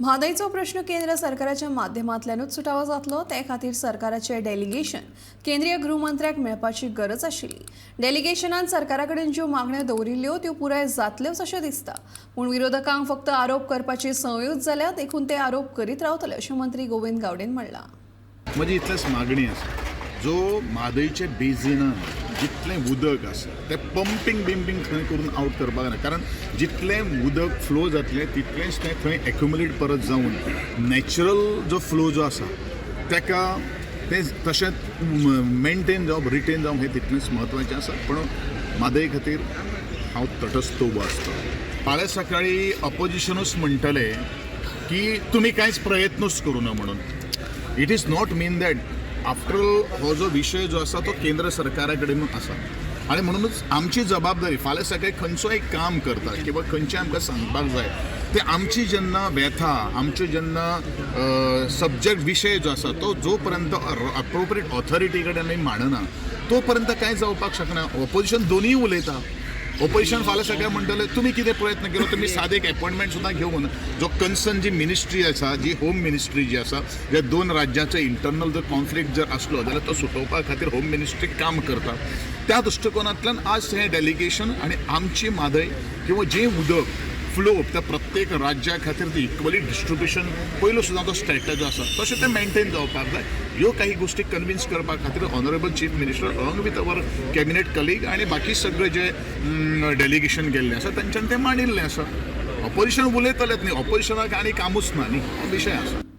म्हादयचो प्रश्न केंद्र सरकाराच्या माध्यमांतल्यानूच सुटावो जातलो, ते खातीर सरकाराचें डेलिगेशन केंद्रीय गृहमंत्र्याक मेळपाची गरज आशिल्ली. डेलिगेशनान सरकारा कडेन ज्यो मागण्यो दवरिल्ल्यो त्यो पुराय जातल्योच अशें दिसता, पूण विरोधकांक फक्त आरोप करपाची संवयूच जाल्या, देखून ते आरोप करीत रावतले अशें मंत्री गोविंद गावडेन म्हणलां. म्हजी इतलेच मागणी आसा, जो म्हादयचे बेजिनान जितलें उदक आसा तें पंपींग बिंपींग थंय करून आवट करपाक ना, कारण जितलें उदक फ्लो जातलें तितलेंच तें थंय एक्युमुलेट परत जावन नॅचरल जो फ्लो जो आसा ताका तें तशेंच मेनटेन जावप, रिटेन जावप हें तितलेंच म्हत्वाचें आसा. पूण म्हादय खातीर हांव तटस्थ उबो आसता. फाल्यां सकाळीं अपोजिशनूच म्हणटलें की तुमी कांयच प्रयत्नूच करूं ना म्हणून. It is not mean that. After all हो जो विशय जो आसा तो केंद्र सरकारा कडेन आसा आनी म्हणूनच आमची जबाबदारी फाल्यां सकाळी खंयचोय काम करता किंवा खंयचें आमकां सांगपाक जाय ते आमची जेन्ना व्यथा, आमच्यो जेन्ना सब्जॅक्ट विशय जो आसा तो जो पर्यंत अप्रोप्रिएट ऑथॉरिटी कडेन आमी मांडना तो पर्यंत कांय जावपाक शकना. ऑपोजिशन दोनूय उलयता. ऑपोजिशन फाल्यां सकाळीं म्हणटलें तुमी कितें प्रयत्न केलो, तुमी सादें एक एपॉयंटमेंट सुद्दां घेवन जो कन्सर्न जी मिनिस्ट्री आसा, जी होम मिनिस्ट्री जी आसा, ज्या दोन राज्याचो इंटरनल जर कॉन्फ्लिक्ट जर आसलो जाल्यार तो सुटोवपा खातीर होम मिनिस्ट्री काम करता. त्या दृश्टिकोनांतल्यान आज हें डेलिगेशन आनी आमची म्हादय किंवा जें उदक फ्लो त्या प्रत्येक राज्या खातीर ती इक्वली डिस्ट्रिब्युशन पयलो सुद्दां तो स्ट्रॅटजी आसा तशें तें मेनटेन जावपाक जाय. ह्यो काही गोश्टी कन्विन्स करपा खातीर honourable chief minister along with our cabinet colleague आनी बाकी सगळे जे डेलिगेशन गेल्लें आसा तेंच्यान तें मांडिल्लें आसा. ऑपोजिशन उलयतलेच न्ही, ऑपोजिशनाक आनी कामूच ना न्ही, हो विशय आसा.